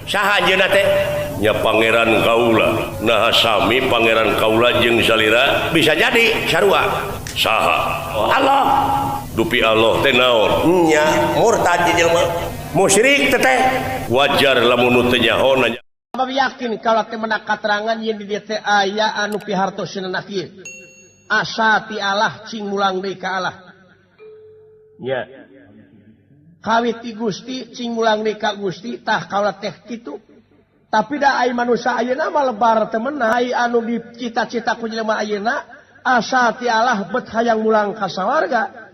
Saha anjeunna teh? Nya Pangeran Kaula. Naha sami Pangeran Kaula jeung salira? Bisa jadi sarua. Saha? Oh, Allah. Dupi Allah teh naon? Nya murtad jelema. Musyrik teh teh. Wajar lamun nu teu nyaho nanya. Sabab yakin kalau teh menak katerangan yen di dieu teh aya anu pihartosna kieu. Asa ti Allah cing mulang deui ka Allah. Nya. Kawit ti Gusti cing mulang deui ka Gusti tah kaula teh kitu. Tapi da ai manusia ayeuna mah lebar teu meunang ai anu dicita-cita ku jelema ayeuna asa ti Allah bet hayang mulang ka sawarga.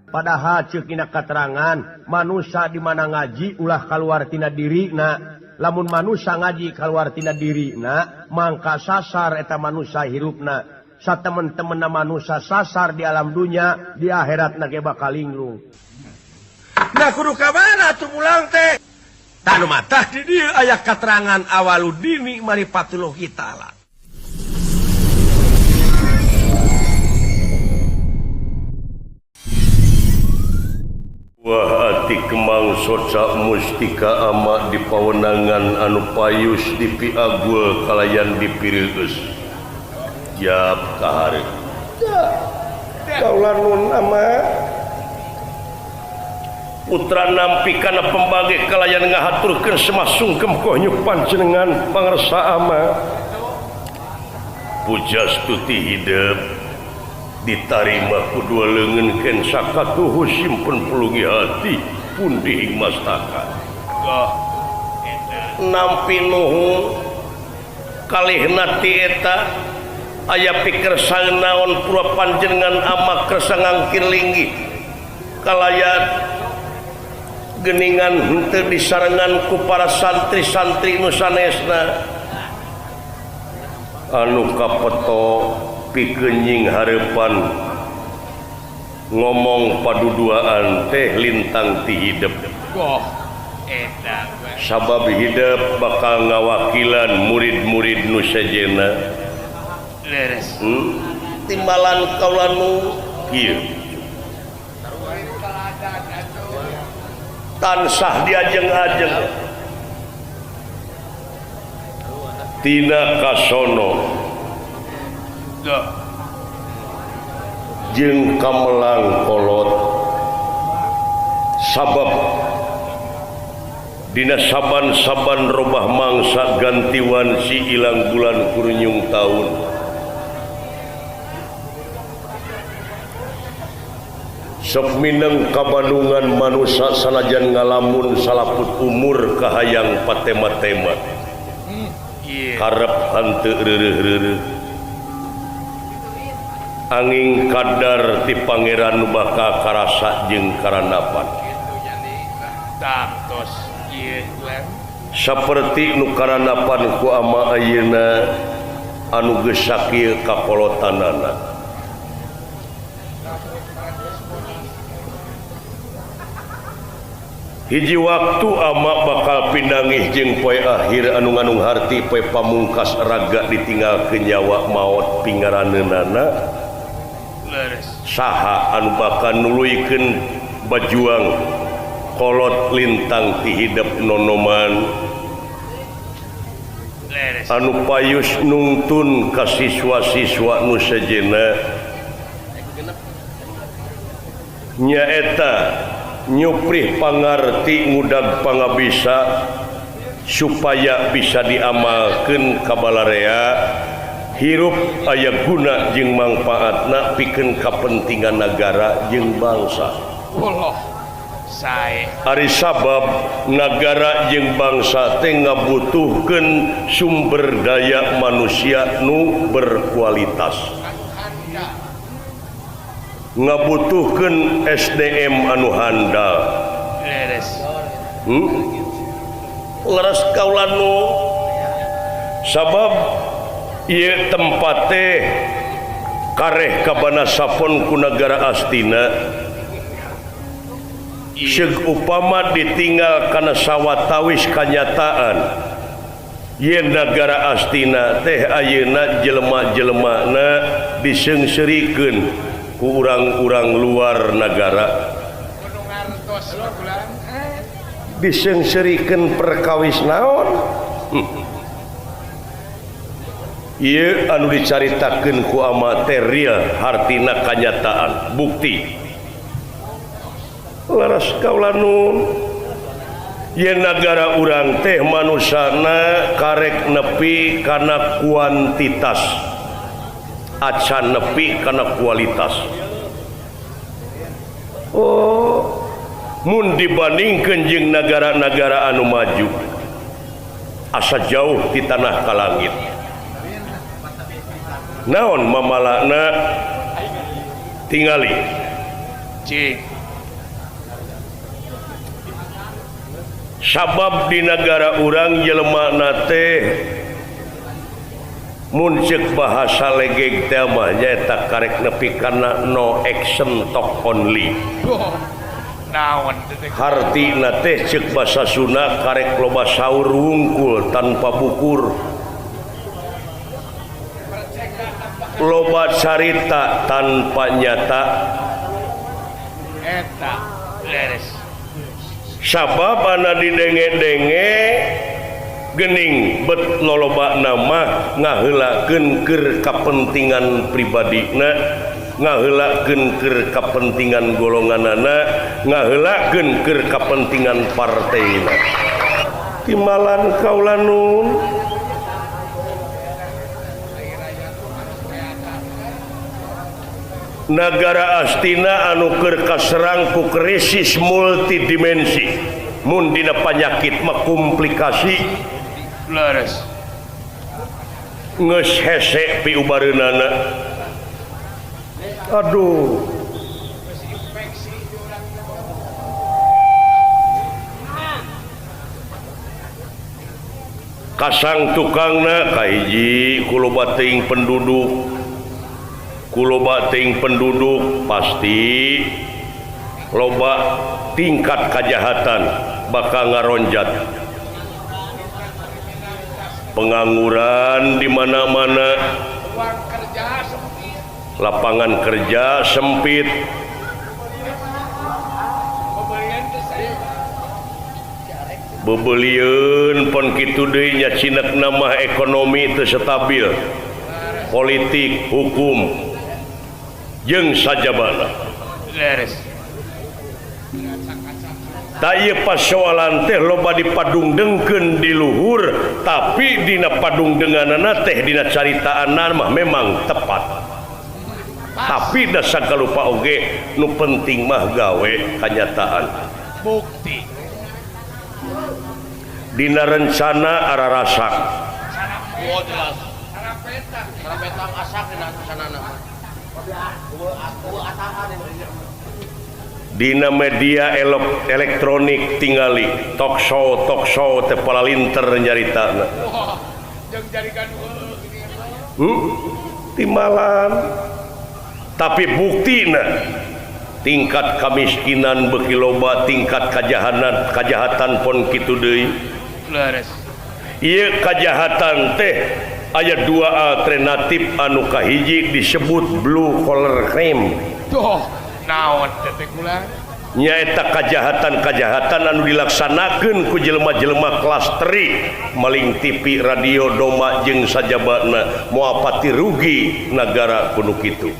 Padahal ceuk dina katerangan manusia di mana ngaji ulah kaluar tina dirina. Lamun manusia ngaji kaluar tina dirina mangka sasar eta manusia hirupna. Satemen-temenna manusia sasar di alam dunya di akhirat na ge bakal linglung. Nah kudu ka mana atuh mulang teh? Tah nu matah di dieu aya katerangan awaludini maripatullah taala. Wah ati kemang soca mustika ama di pawenangan anu payus di piagul kalayan dipireueus. Jap kahareup. Kaula nun ama. Putra nampi kana pembagi kalayan ngahaturkeun semah sungkem koh nyuk panjenengan pangersa ama. Pujastuti hidup ditarima ku dua leungeun ken sakatuhu simpen pulungi hati pun dihingmastaka. Nampi nuhun kalihna ti eta aya pikersa naon pura panjenengan ama kersa ngangkir linggih kalayan geningan henteu disarengan ku para santri-santri nu sanesna anu kapeto pikenying hareupan ngomong paduduaan teh lintang ti hidep. Sabab hidep bakal ngawakilan murid-murid nu sejenna. Timbalan kaula nu kieu tansah diajeng-ajeng tina kasono jeung kamelang kolot sabab dina saban-saban robah mangsa gantiwan si ilang bulan kurunyung taun. Sok mineng kabandungan manusia sanajan ngalamun salaput umur kahayang patema-tema karep henteu reureuh-reureuh angin kadar ti pangeran nu bakal karasa jeung karanapan saperti nu karanapan ku ama ayeuna anu geus sakieu kakolotanana. Hiji waktu ama bakal pinangih jeung poe akhir anu nganung harti poe pamungkas raga ditinggalkeun nyawa maot pingaraneunana. Saha anu bakal nuluykeun bajuang kolot lintang ti hidep nonoman anu payus nungtun ka siswa-siswa nu sejenna nyaeta nyuprih pangarti ngudag pangabisa supaya bisa diamalkeun ka balarea hirup aya guna jeung mangpaatna pikeun kapentingan nagara jeung bangsa. Ari sabab nagara jeung bangsa teh ngabutuhkeun sumber daya manusia nu berkualitas, ngabutuhkeun SDM anu handal. Leres kaula nu sabab ieu tempat teh kareh kabana sapon ku nagara Astina. Seug upama ditinggal kana sawatawis kanyataan yen nagara Astina teh ayeuna jelema-jelemana diseungseurikeun ku urang-urang luar nagara. Diseungseurikeun perkawis naon? Ieu anu dicaritakeun ku amaterial hartina kanyataan bukti. Laras kaula nun yen nagara urang teh manusana karek nepi kana kuantitas acan nepi kana kualitas. Oh, mun dibandingkeun jeung nagara-nagara anu maju asa jauh di tanah ka langit. Naon mamalakna tingali cing sabab di nagara urang jelema teh mun ceuk bahasa legeg teh mah nyaeta karek nepi kana no action talk only. Naon hartina teh ceuk basa Sunda karek loba saur wungkul tanpa bukur, loba carita tanpa nyata. Eta leres sabab ana didenge-denge gening bet loloba nama ngaheulakeun keur kapentingan pribadina, ngaheulakeun keur kapentingan golonganana, ngaheulakeun keur kapentingan parteina. Timalan kaula nun nagara Astina anu keur kaserang ku krisis multidimensi, mun dina panyakit mah komplikasi leres geus hese piubareunana. Aduh, kasang tukangna kahiji ku loba teuing penduduk, kuloba ting penduduk pasti loba tingkat kejahatan bakal ngaronjat, pengangguran di mana-mana, lapangan kerja sempit, bebelieun pon kitu deui nya cinek nama ekonomi teu stabil, politik, hukum jeung sajabana. Leres ta ieu pasoalan teh loba dipadungdengkeun di luhur, tapi dina padungdenganana teh dina caritaanna mah memang tepat. Tapi dasar kalupa oge nu penting mah gawe kanyataan bukti dina rencana ararasak. Oh jelas. Sarapetang asak dina rencanana. Dina media elektronik tingali talk show teh palalinter nyaritana. Timalan tapi buktina tingkat kamiskinan beuki loba, tingkat kajahatan pon kitu deui. Leres ieu kajahatan teh aya dua alternatif anu kahiji disebut blue collar crime. Tuh, naon teh kula? Nyaeta kajahatan-kajahatan anu dilaksanakeun ku jelema-jelema kelas teri, maling TV, radio, doma jeung sajabana, moal pati rugi nagara kudu kitu.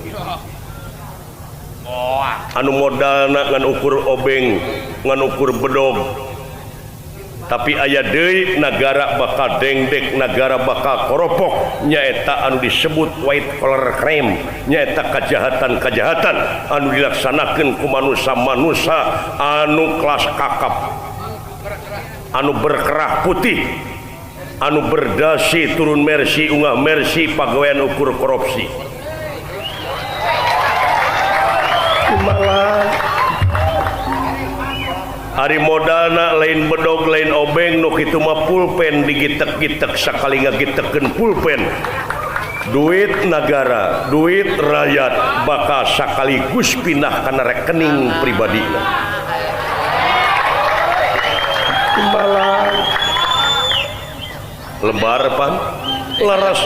Anu modalna ngan ukur obeng, ngan ukur bedog. Tapi aya deui nagara bakal dengdek, nagara bakal koropok, nyaeta anu disebut white collar crime, nyaeta kejahatan-kejahatan anu dilaksanakeun ku manusia-manusia anu kelas kakap, anu berkerah putih, anu berdasi turun mersi ungah mersi pagawean ukur korupsi. Malah ari modalna lain bedog lain obeng, nu kitu mah pulpen digitek-gitek sakali ngagitekeun pulpen. Duit nagara, duit rakyat bakal sakaligus pindah kana rekening pribadina. Malah lebar pan laras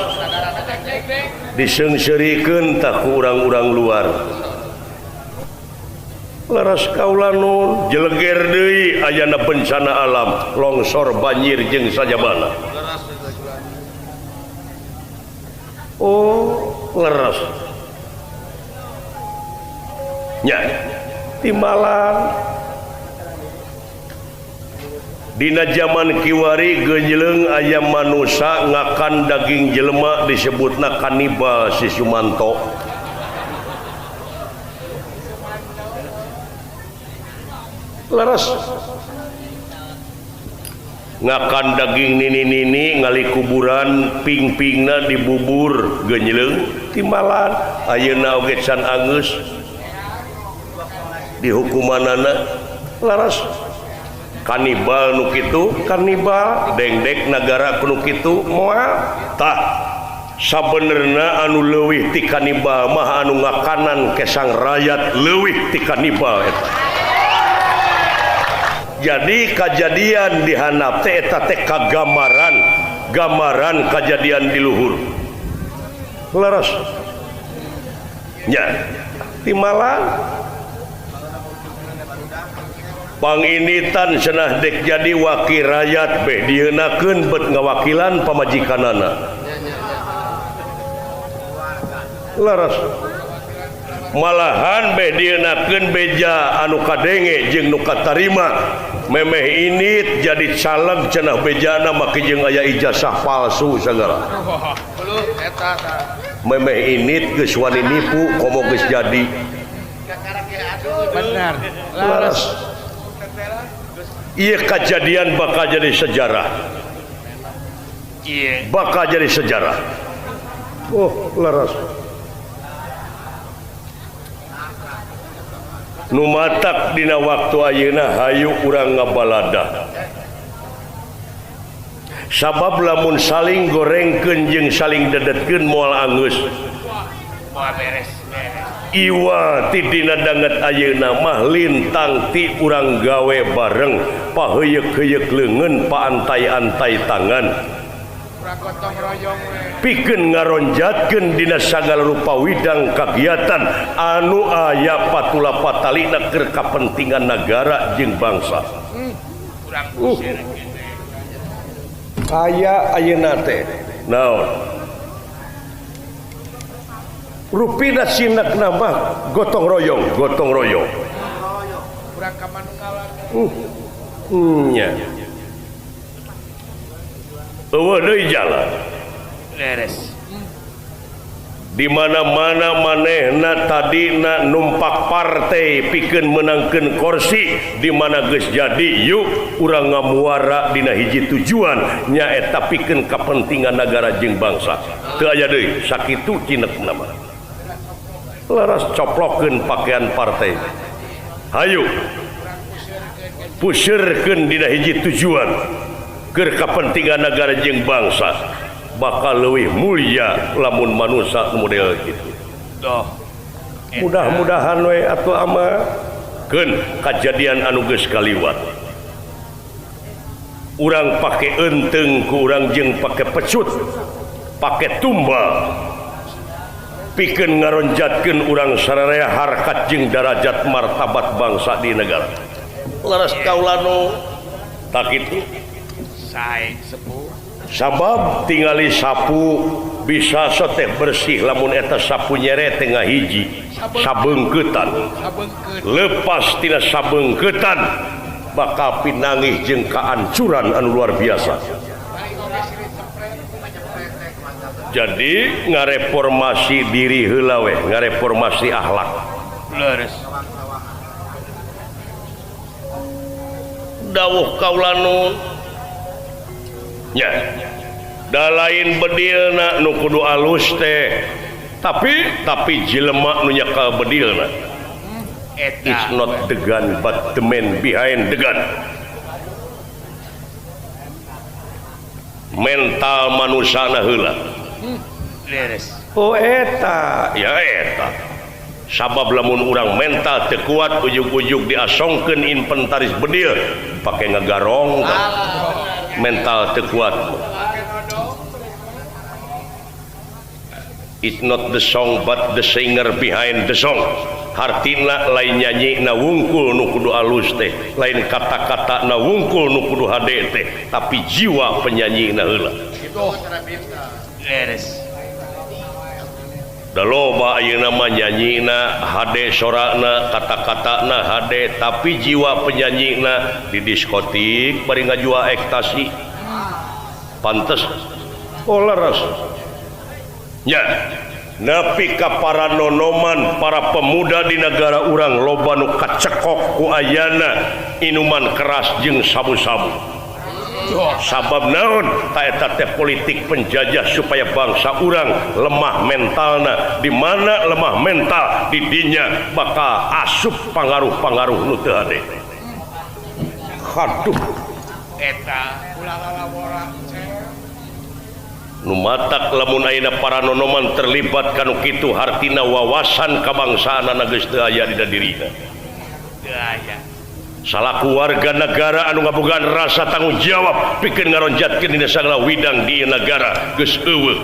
diseungseurikeun tah ku urang-urang luar. Leres kaula nun jeleger deui ayana bencana alam longsor banjir jeung sajabana. Oh leres nya timbalan dina zaman kiwari geunjleung aya manusa ngakan daging jelema disebutna kanibal si Sumanto. Leres ngakan daging nini-nini ngali kuburan ping-pingna dibubur geunjleung timbalan ayeuna oge can anggeus dihukumanana. Leres kanibal nu kitu kanibal dengdek nagara nu kitu moal tah sabenerna anu leuwih ti kanibal mah anu ngakanan kesang rakyat leuwih ti kanibal eta. Jadi kajadian di handap teh eta teh kagamaran gamaran kajadian di luhur. Leres nya timbalan panginitan cenah dek jadi wakil rakyat beh dieunakeun bet ngawakilan pamajikanana. Leres malahan beh dieunakeun beja anu kadenge jeung nu katarima memeh init jadi caleg cenah bejana make jeung aya ijazah palsu sagala. Memeh init geus wani nipu komo geus jadi. Benar. Leres. Iya kejadian bakal jadi sejarah. Iya. Bakal jadi sejarah. Oh, leres. Nu matak dina waktu ayeuna hayu urang ngabalada. Sabab lamun saling gorengkeun jeung saling dedetkeun moal anggeus. Moal beres. Iwa ti dina danget ayeuna mah lintang ti urang gawe bareng paheuyeuk-heuyeuk leungeun paantai-antai tangan pikeun ngaronjatkeun dina sagala rupa widang kagiatan anu aya patula patalina keur kapentingan nagara jeung bangsa. Aya ayeuna teh naon rupina sinak nama gotong royong, gotong royong. Nya. Eueuh deui jalan. Leres. Di mana-mana manehna tadina numpak partai pikeun meunangkeun kursi, di mana geus jadi yuk urang ngamuara dina hiji tujuan nyaeta pikeun kapentingan nagara jeung bangsa. Teu aya deui sakitu cinekna mah. Leres coplokeun pakaian partai. Hayu puseurkeun dina hiji tujuan keur kapentingan nagara jeung bangsa bakal leuwih mulia lamun manusa model kitu. Doh. Mudah-mudahan we atuh ama keun kajadian anu geus kaliwat. Urang pake eunteng ku urang jeung pake pecut, pake tumbal. Pikeun ngaronjatkeun urang sararea harkat jeung darajat martabat bangsa di negara. Leres kaula nu tak kitu. Sae sepuh. Sabab tingali sapu bisa soteh bersih lamun eta sapu nyere teh ngahiji sabeungkeutan. Lepas tina sabeungkeutan bakal pinangih jeung kaancuran anu luar biasa. Jadi ngareformasi diri heula we, ngareformasi akhlak. Leres. Dawuh kaula nu nya. Da lain bedilna nu kudu alus teh. Tapi jelema nu nyekal bedilna. It's not the gun but the man behind the gun. Mental manusana heula. Leres. Oh eta, ya eta. Sabab lamun urang mental teu kuat ujug-ujug diasongkeun inventaris bedil pake ngagarong. Mental teu kuat. It's not the song but the singer behind the song. Hartina lain nyanyi na wungkul nu kudu alus teh, lain kata-kata na wungkul nu kudu hade teh, tapi jiwa penyanyi na heula. Leres. Da loba ayeuna mah nyanyina hade sorana, kata-katana hade, tapi jiwa penyanyina di diskotik bari ngajua ekstasi. Pantes. Oh leres. Nya. Nepi ka para nonoman, para pemuda di negara urang loba nu kacekok ku ayana inuman keras jeung sabu-sabu. Sabab naon? Ta eta teh politik penjajah supaya bangsa urang lemah mentalna. Di mana lemah mental di dinya bakal asup pangaruh-pangaruh nu teu hade. Haduh. Eta ulah lalawora. Nu matak lamun ayeuna para nonoman terlibat kanu kitu hartina wawasan kabangsaanana geus teu aya dina dirina. Teu aya. Salaku warga negara anu ngabogaan rasa tanggung jawab pikeun ngaronjatkeun dina sagala widang di negara geus eueuh.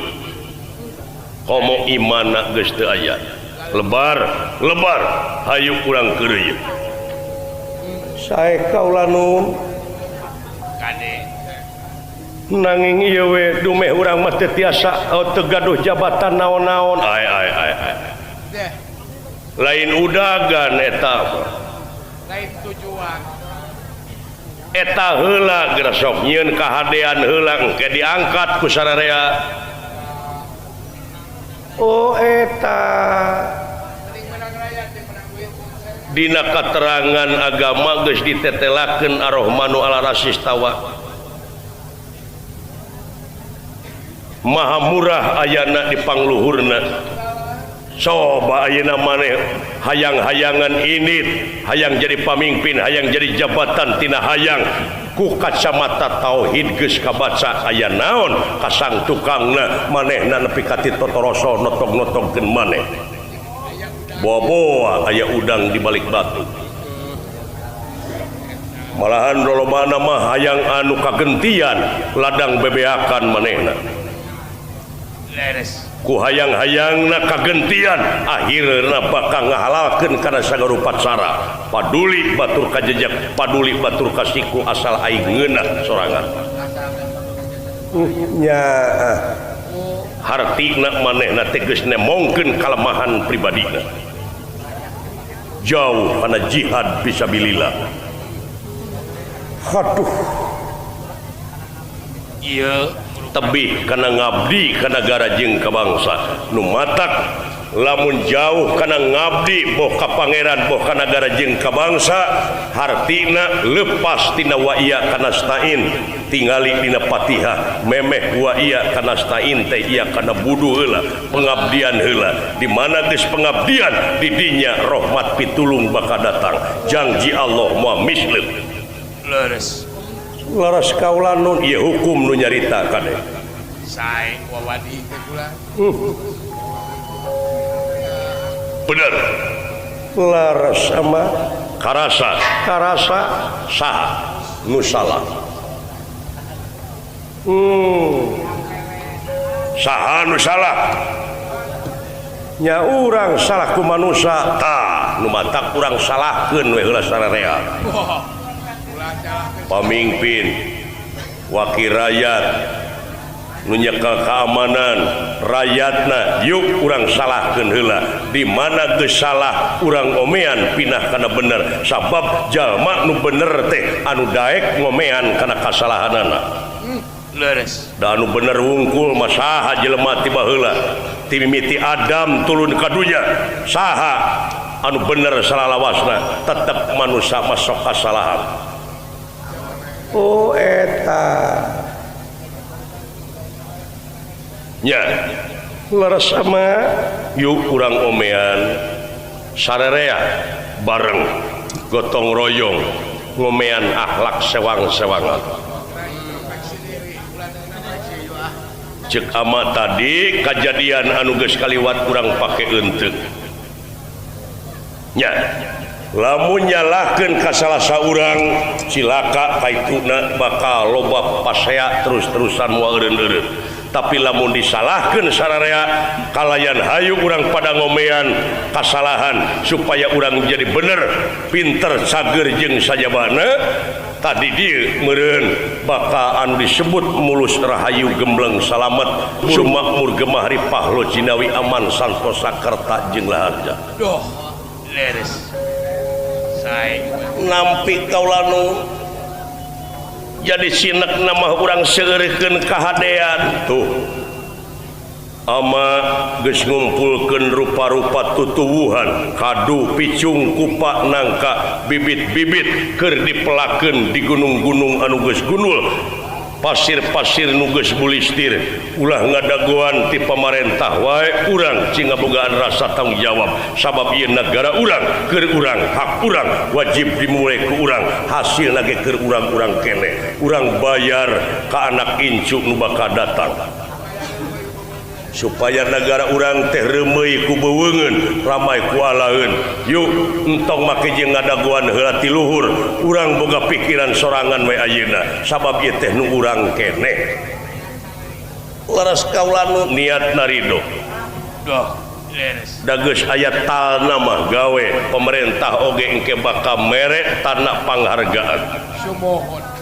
Komo imana geus teu aya. Lebar, lebar hayu urang keureuyeun. Sae kaula nun. Kade. Nanging ieu we dumeh urang mah teu tiasa teu gaduh jabatan naon-naon. Ai ai ai ai. Lain udagan eta mah. Lain tujuan. Eta heula geura sok nyieun kahadean heula engke diangkat ku sararea. Oh eta. Dina katerangan agama geus ditetelakeun Ar-Rahmanu ala rasistawa. Maha murah ayana di pangluhurna. Coba ayeuna maneh hayang-hayangan init, hayang jadi pamimpin, hayang jadi jabatan tina hayang ku kacamata tauhid geus kabaca aya naon kasang tukangna manehna nepi ka ti totoroso notog-notogkeun maneh. Boa-boa aya udang di balik batu. Malahan lolobana mah hayang anu kagentian ladang bebeakan manehna. Leres. Ku hayang-hayangna kagentian akhirna bakal ngahalalkeun kana sagarupa cara. Paduli batur kajejak, paduli batur kasiku asal aing ngeunah sorangan. Nya hartina manehna teh geus nemongkeun kalemahan pribadina. Jauh kana jihad fisabilillah. Haduh. Ieu tebih kana ngabdi ka nagara jeung ka bangsa. Nu matak lamun jauh kana ngabdi boh ka pangeran boh ka nagara jeung ka bangsa hartina lepas tina wa iya kanastain tingali dina Fatihah memeh wa iya kanastain teh iya kana budu heula pengabdian heula. Di mana geus pengabdian di dinya rahmat pitulung bakal datang. Janji Allah moal misleuk. Leres. Laras kaula nun ieu hukum nu nyarita kade. Sae wawadi teh kula. Bener. Laras sama karasa, karasa saha nu salah. Saha nu salah? Nya urang salah ku manusa tah nu matak urang salahkeun we heula sararea. Pamimpin, wakil rakyat, nu nyekel keamanan rakyatna, yuk urang salahkeun heula. Di mana geus salah urang omean pinah kana bener, sabab jalma nu bener teh anu daek ngomean kana kasalahanana. Leres. Da anu bener wungkul mah saha jelema ti baheula, ti mimiti Adam turun ka dunya, saha anu bener salalawasna, tetep manusia masuk kasalahan. Oh eta. Nya leres sama yuk urang omean sarerea bareng gotong royong ngomean akhlak sewang-sewangan. Cek ama tadi kajadian anu geus kaliwat urang pake eunteuk. Nya lamun nyalahkeun ka salah saurang cilaka kaituna bakal loba pasea terus-terusan moal eureun-eureun. Tapi lamun disalahkeun sararea kalayan hayu urang pada ngomean kasalahan supaya urang jadi bener pinter cager jeung sajabana. Tadi dieu meureun bakal anu disebut mulus rahayu gembleng salamet sumakmur gemah ripah lo jinawi aman santosa kerta jeung laharja. Duh, leres. Sae. Nampi kaula nu jadi sinek nama urang seureurkeun kahadean tuh ama geus ngumpulkeun rupa-rupa tutuwuhan kadu picung kupa nangka bibit-bibit keur dipelakeun di gunung-gunung anu geus gunul pasir-pasir nu geus bulistir ulah ngadagoan ti pamarentah wae urang cing ngabogaan rasa tanggung jawab sabab ieu nagara urang keur urang hak urang wajib dimulai ku urang hasilna ge keur urang-urang keneh urang bayar ka anak incu nu bakal datang supaya negara urang teh reumeuy ku beuweungeun ramai ku alaeun. Yuk entong make jeung ngadagoan heula ti luhur urang boga pikiran sorangan we ayeuna sabab ieu teh nu urang keneh. Leres kaula nu niat narido. Duh, leres. Da geus aya talna mah gawe pemerintah oge engke bakal mere tanah panghargaan. Sumuhun.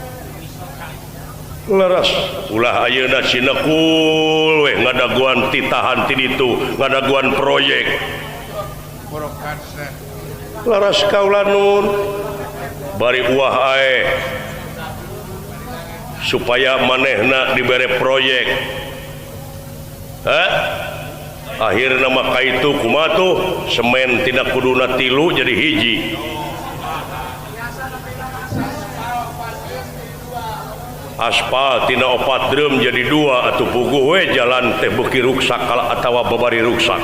Leres ulah ayeuna sinekul weh ngadagoan titahan ti ditu ngadagoan proyek. Leres kaula nun bari uah ae supaya manehna dibere proyek. Hah? Akhirna mah kaitu kumaha tuh semen tina kuduna tilu jadi hiji. Aspal tina 4 drum jadi 2 atuh puguh we jalan teh beuki ruksak atawa babari ruksak.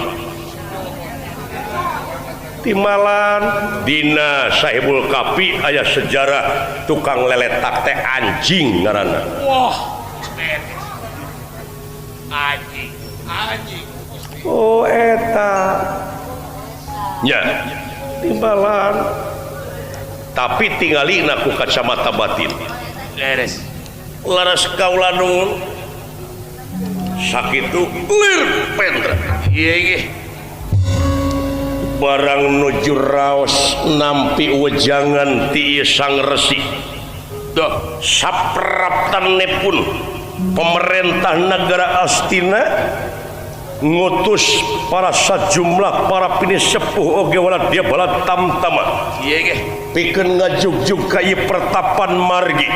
Timalan dina Sahibul Kapi aya sejarah tukang leletak teh anjing ngaranna. Wah, anjing, anjing. Oh eta. Nya, timbalan. Tapi tingalina ku kacamata batin. Leres. Laras kaula nun sakitu lir pentra. Ieu ge. Barang nuju raos nampi wejangan ti sang resi. Duh, sapraptane pun pemerintah negara Astina ngutus para sajumlah para pinisepuh oge wala dia bala tamtama. Ieu ge. Pikeun ngajugjug ka ieu pertapan margi.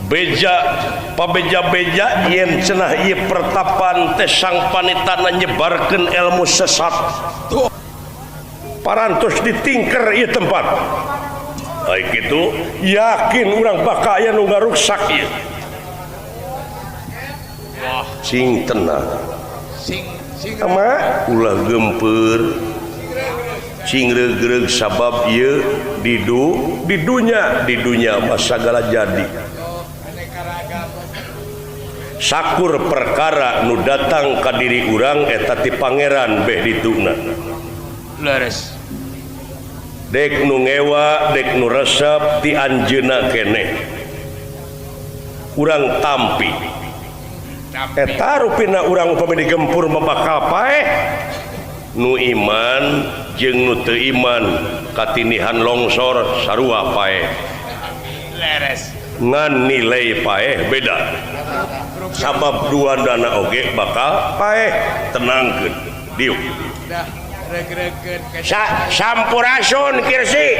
Beja pabeja-beja yen cenah ieu pertapan teh sang panitana nyebarkeun ilmu sesat. Parantos ditingker ieu tempat. Baik itu yakin urang bakal aya nu ngaruksak ieu. Wah, sing tenang. Sing sing ama ulah gempeur. Sing regreg sabab ieu di dunya mah sagala jadi. Sakur perkara nu datang ka diri urang eta ti pangeran beh dituna. Leres. Dek nu ngewa, dek nu resep ti anjeunna keneh. Urang tampi. Eta rupina urang upami digempur mah bakal paeh. Nu iman jeung nu teu iman katinihan longsor sarua paeh. Leres. Ngan nilai paeh beda. Sabab dua dana oge bakal paeh. Tenangkeun diuk. Dah regregen sampurasun kirsi.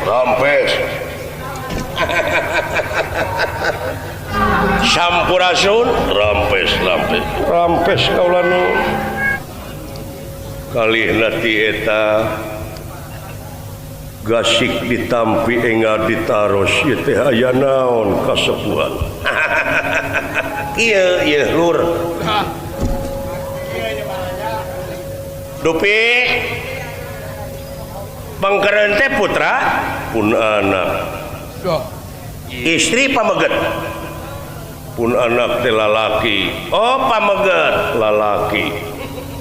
Rampes. Sampurasun rampes rampes. Rampes kaula nu. Kalihna ti eta gasik ditampi enggal ditaros ieu teh aya naon kasepuhan. Ieu ieu lur. Dupi bangkereun teh putra pun anak. Istri pameget pun anak teh lalaki. Oh pameget lalaki.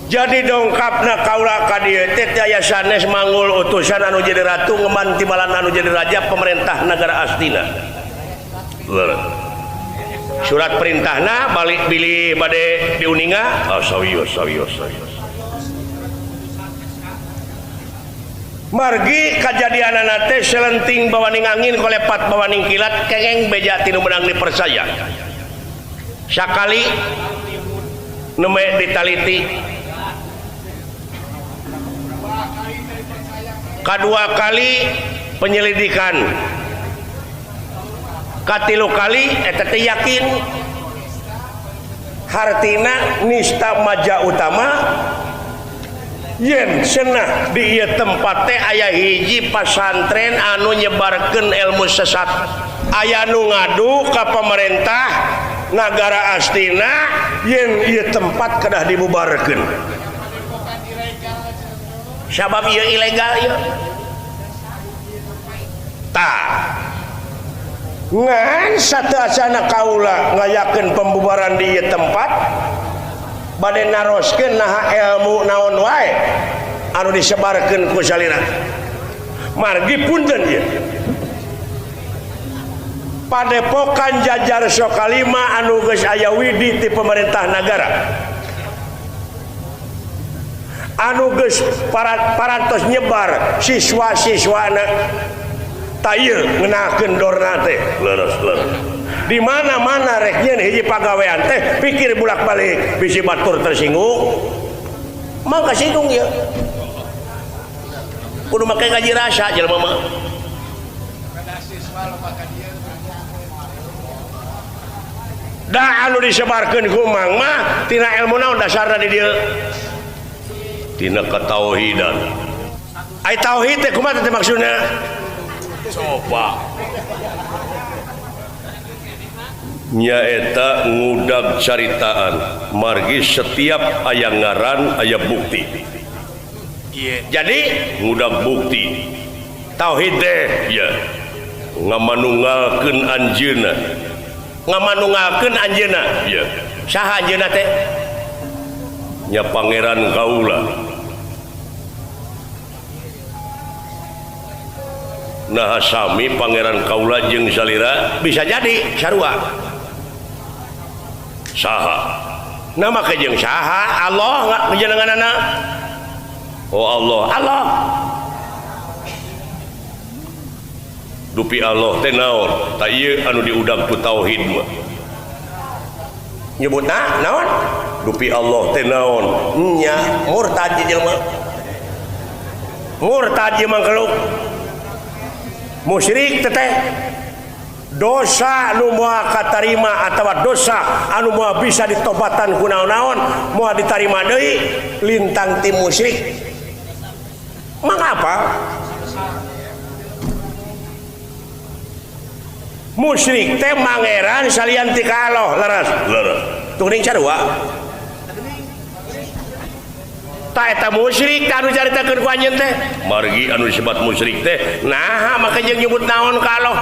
Jadi dongkapna kaula ka dieu teh aya sanes manggul utusan anu jadi ratu ngeman timbalan anu jadi raja pemerintah negara Astina. Leres. Surat perintahna balik bilih bade diuninga. Oh, sawios sawios sawios. Margi kajadianana teh selenting bawaning angin kolepat bawaning kilat kengeng beja tinu menang dipercaya. Sakali neme ditaliti. Kadua kali penyelidikan. Katilu kali eta teh yakin. Hartina nista maja utama yen cenah di ieu tempat teh aya hiji pasantren anu nyebarkeun ilmu sesat. Aya nu ngadu ka pemerintah nagara Astina yen ieu tempat kedah dibubarkeun. Sabab ieu ilegal ieu. Tah ngan sateuacanna kaula ngayakeun pembubaran di ieu tempat bade naroskeun naha ilmu naon wae anu disebarkeun ku salira. Margi punten ieu. Padepokan Jajar Sokalima anu geus aya widi ti pemerintah nagara. Anu geus parantos nyebar siswa-siswana tayeu ngenakeun dorna teh leres leres. Di mana-mana rek nyeun hiji pagawean teh pikir bolak-balik bisi batur tersinggung. Mangka singgung ieu. Kudu make gaji rasa jelema mah. Da anu disebarkeun ku Mang mah tina ilmu naon dasarna di dieu? Tina katauhidan. Ai tauhid teh kumaha teh maksudna? Coba. Nyaeta ngudag caritaan margi setiap aya ngaran aya bukti. Jadi ngudag bukti tauhid teh ya ngamanunggalkeun anjeunna. Ngamanunggalkeun anjeunna ya. Saha anjeunna teh? Nya Pangeran Kaula. Nah sami Pangeran Kaula jeung salira bisa jadi sarua. Saha? Nama ke jeung saha? Allah ngejenenganana. Oh Allah, Allah. Dupi Allah teh naon? Ta ieu anu diudag ku tauhid mah. Nyebutna naon? Dupi Allah teh naon? Nya murtad jelema. Murtad ieu mangkeluk. Musyrik teteh dosa anu moal katarima atawa dosa anu moal bisa ditobatan ku naon-naon moal ditarima deui lintang ti musyrik. Mangapa? Musyrik teh mangeran salian ti ka Allah leres. Leres. Turing sarua. Ta eta musyrik anu caritakeun ku anjeun teh. Margi anu disebat musyrik teh naha make jeung nyebut naon ka Allah.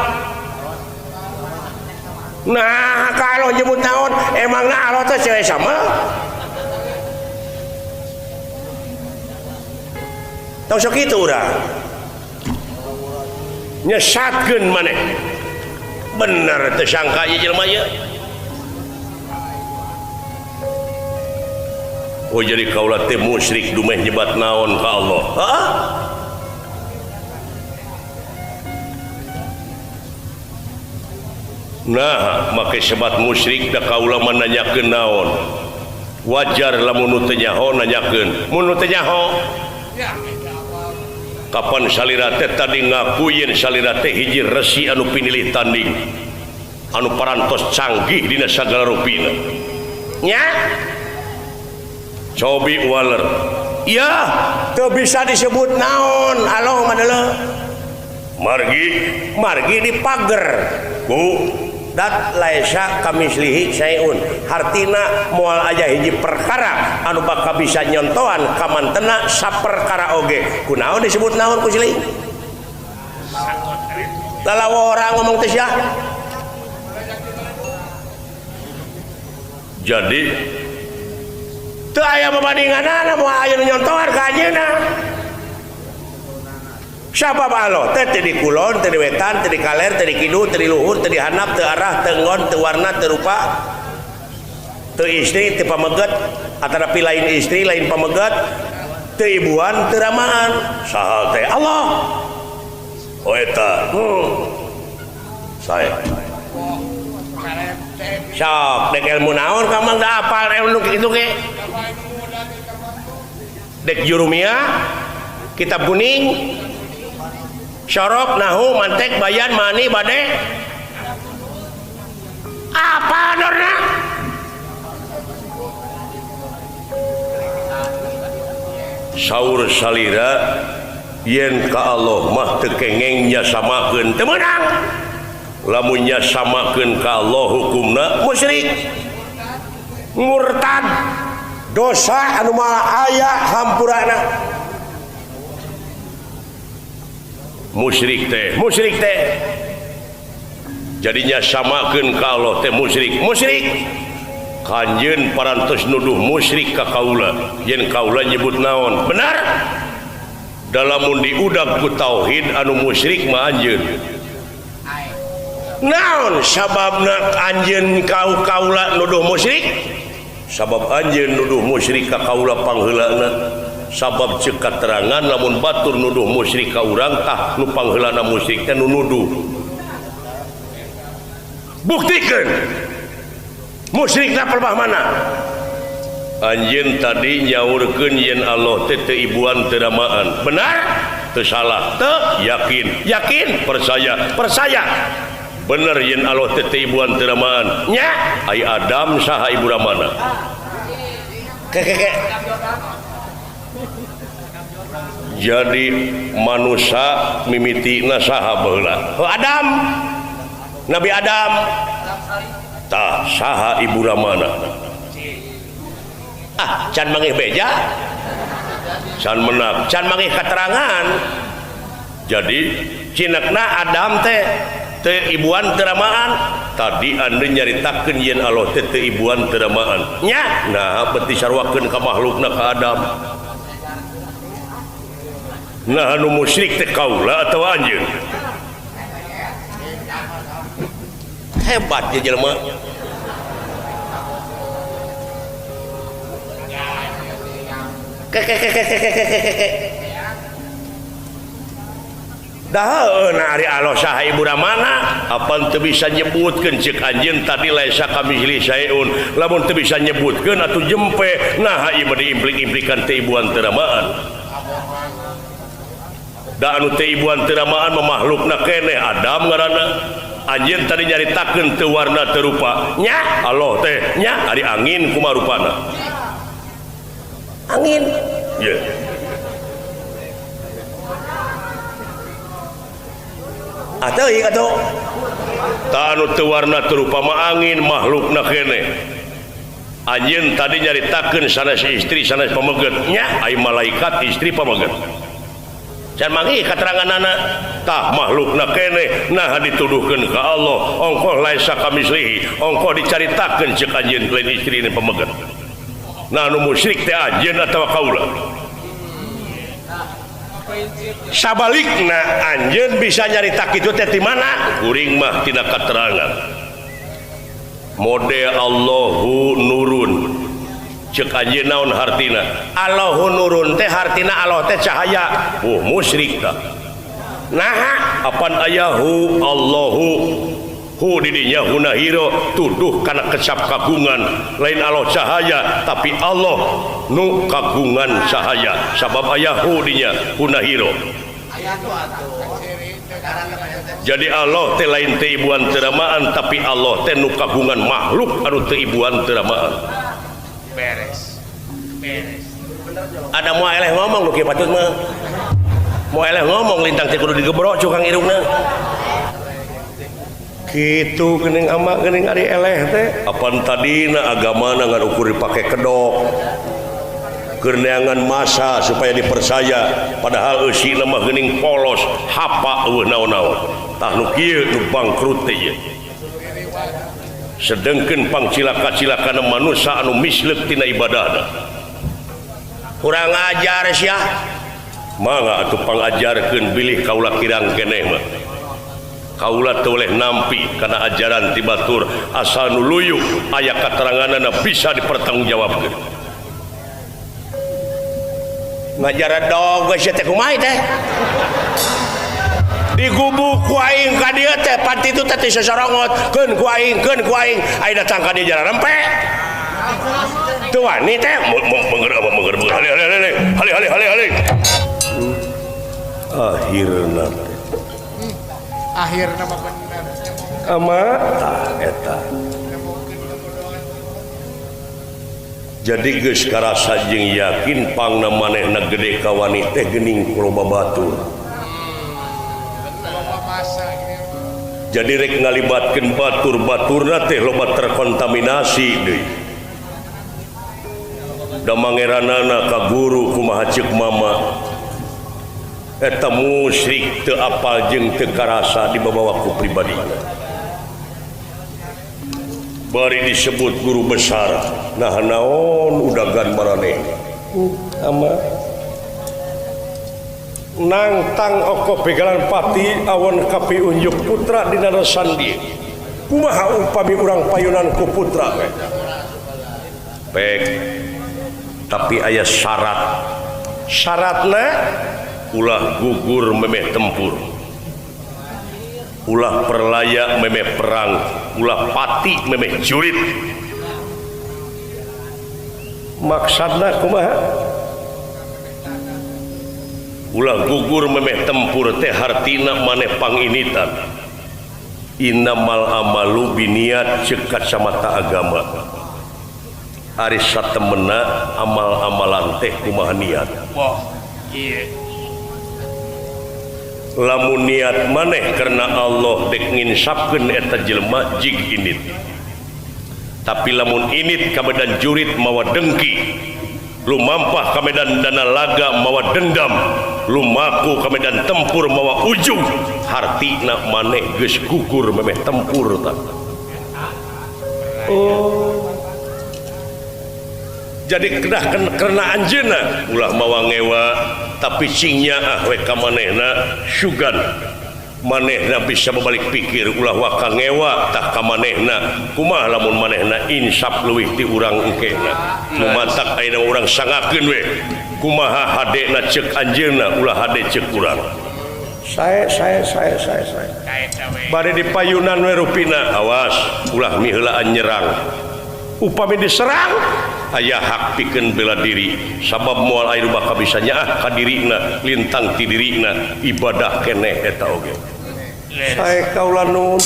Nah ka Allah nyebut naon emangna Allah teh cewek sama. Tong sok kitu urang. Nyesatkeun maneh. Bener teu sangka ieu jelema ieu. Oh jadi kaula teh musyrik dumeh nyebat naon ka Allah. Heeh. Nah, make sebat musyrik da kaula mah nanyakeun naon. Wajar lamun nu teu nyaho nanyakeun. Mun nu teu nyaho. Kapan salira teh tadi ngaku yen salira teh hiji resi anu pinilih tanding. Anu parantos canggih dina sagala rupina. Nya? Cobi waler. Ya, teu bisa disebut naon Allah mah deuleu. Margi, margi dipager ku dat laisa kamislihi syai'un. Hartina moal aya hiji perkara anu bakal bisa nyontohan kamantena saperkara oge. Kunaon disebut naon ku siling? Lalawa orang ngomong teh sia. Jadi teu aya babandinganana moal aya nu nyontohan ka anjeunna. Sabab Allah teh teu di kulon, teu di wetan, teu di kaler, teu di kidul, teu di luhur, teu di handap, teu arah, teu nggon, teu warna, teu rupa, teu istri, teu pameget, atanapi lain istri, lain pameget, teu ibuan, teu ramaan. Saha teh Allah. Oh eta. Saya. Sok dek ilmu naon ka mah da apal ilmu kitu ge. Dek jurumia, kitab kuning, syaraf, nahu, mantek, bayan, mani, bade. Apa dorna? Saur salira yen ka Allah mah teu kengeng nya samakeun teu meunang. Lamunnya samakeun ka Allah hukumna musyrik, murtad, dosa anu maha aya hampurana. Musyrik teh jadinya samakeun ka Allah teh musyrik. Musyrik kanjeun parantos nuduh musyrik ka kaula yen kaula nyebut naon benar dalamun diudag ku tauhid anu musyrik mah anjeun. Naon sababna anjeun kau kaula nuduh musyrik? Sabab anjeun nuduh musyrik ka kaula pangheulana. Sabab ceuk katerangan lamun batur nuduh musyrik ka urang tah nu pangheulana musyrik teh nu nuduh. Buktikeun musyrikna pelbah mana? Anjeun tadi nyaurkeun yen Allah teh teu ibuan teu ramaan. Benar? Teu salah. Teu yakin. Yakin percaya. Percaya. Bener yen Allah teh teu ibuan teu ramaan. Nya ai Adam saha ibu ramana? Kekeke. Jadi manusia mimitina saha baheula? Oh, Adam. Nabi Adam. Tah saha ibu ramana? Ah, can mangih beja. Can menak, can mangih katerangan. Jadi cinekna Adam teh teu ibuan teu ramaan. Tadi anda nyaritakeun yen Allah teh teu ibuan teu ramaan. Nya, nah beuti sarwakeun ka makhlukna ka Adam. Nah anu musyrik teh kaula atawa anjeun? Hebat ya jelema. Kekekekekekekeke. Dah ari Allah saha ibu ramana? Apan teu bisa nyebutkeun ceuk anjeun tadi laisa kamitsli syai'un. Lamun teu bisa nyebutkeun atuh jempe. Nah ieu mah diimplik-implikan teu ibuan teu ramaan. Da anu teu ibuan teu ramaan mah makhlukna keneh Adam ngaranna. Anjeun tadi nyaritakeun teu warna teu rupa. Nya Allah teh nya ari angin kumaha rupana? Angin. Ye. Atau ieu atuh ta anu teu warna teu rupa mah angin makhlukna keneh. Anjeun tadi nyaritakeun sanes istri sanes pameget. Nya ai malaikat istri pameget. Can manggih kateranganana tah makhlukna keneh nah dituduhkeun ka Allah ongkoh laisa kamislihi ongkoh dicaritakeun ceuk anjeun lain istri ni pameget. Nah anu musyrik teh anjeun atawa kaula? Sabalikna anjeun bisa nyarita kitu teh ti mana? Kuring mah tina katerangan. Mode Allahu nurun. Ceuk anjeun naon hartina? Allahu nurun teh hartina Allah teh cahaya. Oh musyrik tah. Naha apan ayahu Allahu hu didinya hunahiro tuduh kana kecap kagungan lain Allah cahaya tapi Allah nu kagungan cahaya sabab ayahu dinya hunahiro. Jadi Allah teh lain teu ibuan teu ramaan tapi Allah teh nu kagungan makhluk anu teu ibuan teu ramaan. Beres. Beres. Ada moal eleh ngomong nu kieu patut mah. Moal eleh ngomong lintang teh kudu digebrok cukang irungna. Kitu geuning ama geuning ari eleh teh. Apan tadina agamana ngan ukur dipake kedok. Keur neangan masa supaya dipercaya padahal eusina mah geuning polos hapa eueuh naon-naon. Tah nu kieu nu bangkrut teh ieu. Sedengkeun pangcilaka-cilakana manusia anu misleuk tina ibadahna. Kurang ajar sia. Mangga atuh pangajarkeun bilih kaula kirang keneh mah. Kaula teu boleh nampi kana ajaran ti batur asal nu luyu aya kateranganna bisa dipertanggungjawabkeun. Ngajaran dog geus teh kumaha teh? Digubuk ku aing ka dieu teh panti itu teh sosorongot keun ku aing keun ku aing aya datang ka dieu jalan rempe. Teu wani teh mengger mengger hale hale hale hale hale hale hale. Akhirna teh. Akhirna mah bener. Ama tah eta. Jadi geus karasa jeung yakin pangna manehna gede ka wani teh geuning ku loba batur. Jadi rek ngalibatkeun batur-baturna teh loba terkontaminasi deui. Da mangeranana ka guru kumaha ceuk mama. Eta musyrik teu apal jeung teu karasa dibabawa ku pribadina. Bari disebut guru besar, nah naon udagan maraneh. Ama nangtang oko begalan pati awon kapi unjuk putra dina sandi. Kumaha upami urang payunan ku putra we? Pek. Tapi aya syarat. Syaratna ulah gugur memeh tempur. Ulah perlaya memeh perang, ulah pati memeh jurit. Maksudna kumaha? Ulah gugur memeh tempur teh hartina maneh panginitan. Innamal amalu biniat ceuk kacamata agama. Ari satemena amal-amalan teh kumaha niat. Wah, iya. Lamun niat maneh karena Allah dek nginsapkeun eta jelema jig init. Tapi lamun init ka medan jurit mawa dengki, lumampah ka medan dana laga mawa dendam, lumaku ka medan tempur mawa ujung, hartina maneh geus gugur memeh tempur tah. Oh. Jadi kedah karena anjeunna ulah mawa ngewa tapi cingnya ah we ka manehna sugan manehna bisa berbalik pikir ulah waka ngewa tah ka manehna kumaha lamun manehna insaf leuwih ti urang engkehna nu matak ayeuna urang sangakeun we kumaha hadena ceuk anjeunna ulah hade ceuk urang sae sae sae sae sae bari dipayunan we rupina awas ulah miheulaan nyerang upami diserang aya hak pikeun bela diri sabab moal aya bakal bisa nyaah ka dirina lintang ti dirina ibadah keneh eta oge sae kaula nuhun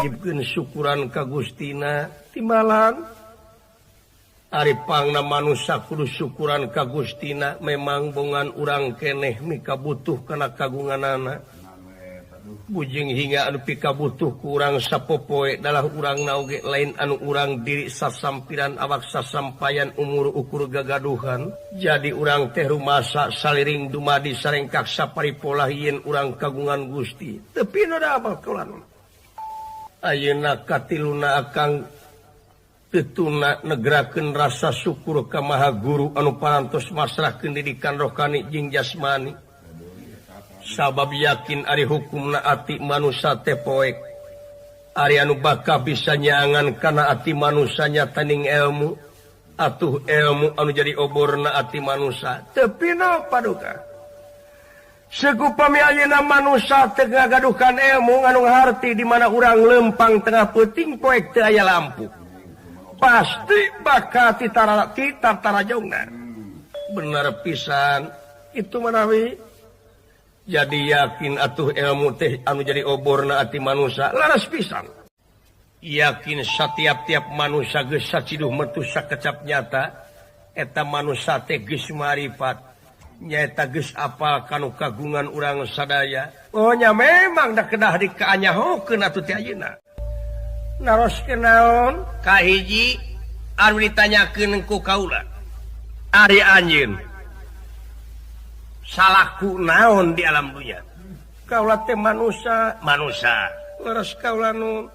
jibkeun syukuran ka Gustina timbalan ari pangna manusa kudu syukuran ka Gustina memang bongan urang keneh mika butuh kana kagunganana bujing hingga anu pikabutuh ku urang sapopoe dalah urang naoge lain anu urang diri sasampiran awak sasampayan umur ukur gagaduhan jadi urang teh rumasa saliring dumadi sarengkak saparipolah yen urang kagungan Gusti tepi nu da apal kaula ayeuna katiluna akang tetuna negerakeun rasa syukur ka Maha Guru anu parantos masrahkeun didikan rohani jeung jasmani sabab yakin ari hukumna ati manusa teh poek ari anu bakal bisa nyangan kana ati manusa nya taning ilmu atuh ilmu anu jadi oborna ati manusa teu pina paduka Segupami ayeuna manusa teu ngagaduhkan ilmu anu harti di mana urang lempang tengah peuting poek teu aya lampu pasti bakal titarajongna bener pisan itu manawi jadi yakin atuh ilmu teh anu jadi oborna ati manusa laras pisan yakin satiap-tiap manusa geus saciduh metu sakecap nyata eta manusa teh geus marifat nyaeta geus apal kanu kagungan urang sadaya oh nya memang da kedah dikaanyahokeun atuh teh ayeuna naroskeun naon kahiji anu ditanyakeun ku kaula ari anjeun salahku naon di alam dunia kaula teh manusa manusa leres kaula nu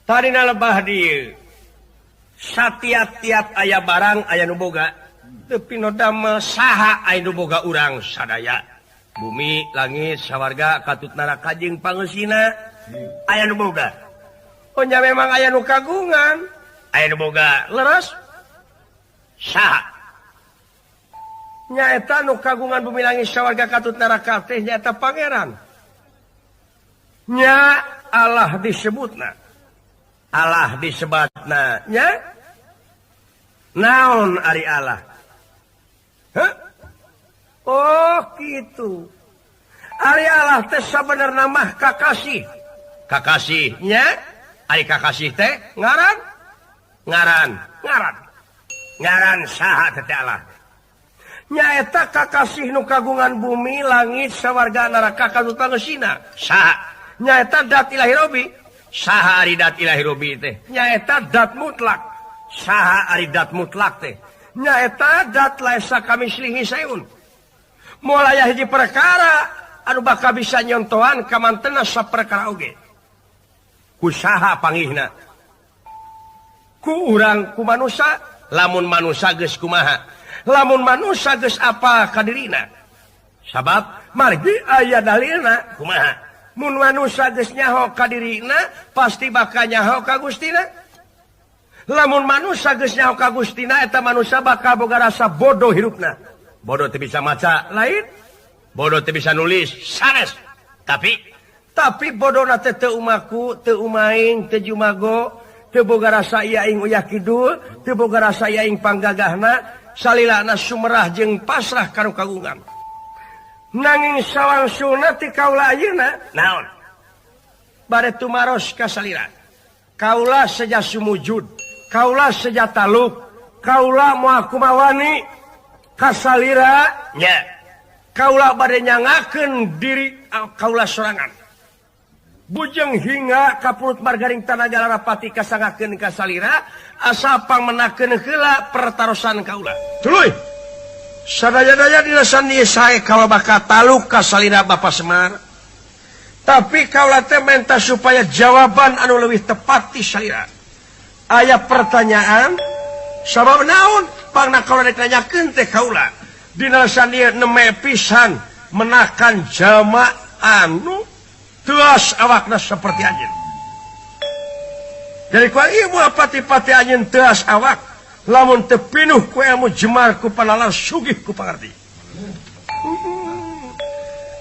tadina lebah dieu satiap-tiap aya barang aya nu boga Teu pinodamel saha anu boga urang sadaya. Bumi, langit, sawarga, katut neraka jeung pangeusina aya nu boga. Oh nya memang aya nu kagungan, aya nu boga leres. Saha? Nyaeta nu kagungan bumi langit sawarga katut neraka teh nyaeta pangeran. Nya Allah disebutna. Allah disebatna nya. Naon ari Allah? Hah? Oh gitu. Ari Allah teh sabenerna mah kakasih. Kakasih nya? Ari kakasih teh ngaran? Ngaran, ngaran. Ngaran saha teh Allah? Nyaeta kakasih nu kagungan bumi, langit, sawarga, neraka, katut pangeusina. Saha? Nyaeta dat ilahi robi. Saha ari dat ilahi robi teh? Nyaeta dat mutlak. Saha ari dat mutlak teh? Nyaeta dat laisa kamislihi sayun. Moal aya hiji perkara anu bakal bisa nyontohan kamantena saperkara oge. Ku saha pangihna? Ku urang ku manusa, lamun manusa geus kumaha? Lamun manusa geus apa kadirina? Sabab margi aya dalilna kumaha? Mun manusa geus nyaho kadirina pasti bakal nyaho ka Gustina. Lamun manusa geus nyaho ka Gustina eta manusa bakal boga rasa bodoh hirupna. Bodoh teu bisa maca lain, bodoh teu bisa nulis sanes. Tapi bodona teh teu umaku, teu umaing, teu jumago, teu boga rasa ieu aing uyah kidul, teu boga rasa ieu aing panggagahna, salilana sumerah jeung pasrah ka nu kagungan. Nanging sawangsulna ti kaula ayeuna naon? Bade tumaros ka salira. Kaula seja sumujud, kaula seja taluk, kaula moal kumawani ka salira nya. Kaula bade nyangakeun diri kaula sorangan. Bujeng hingga ka purut margaring tanaga larapati kasangakeun ka salira asa pangmenakeun heula pertarosan kaula. Tuluy. Sadaya-daya dina sandi sae kaula bakal taluk ka salira Bapa Semar. Tapi kaula teh menta supaya jawaban anu leuwih tepat ti salira. Aya pertanyaan sabab naon pangna kaula ditanyakeun teh kaula. Dina sandi neme pisan menakan jama anu tuas awakna seperti anjeun. Jadi ku ieu moal pati-pati anjeun teuas awak lamun teu pinuh ku ilmu jemar ku panalar sugih ku pangarti.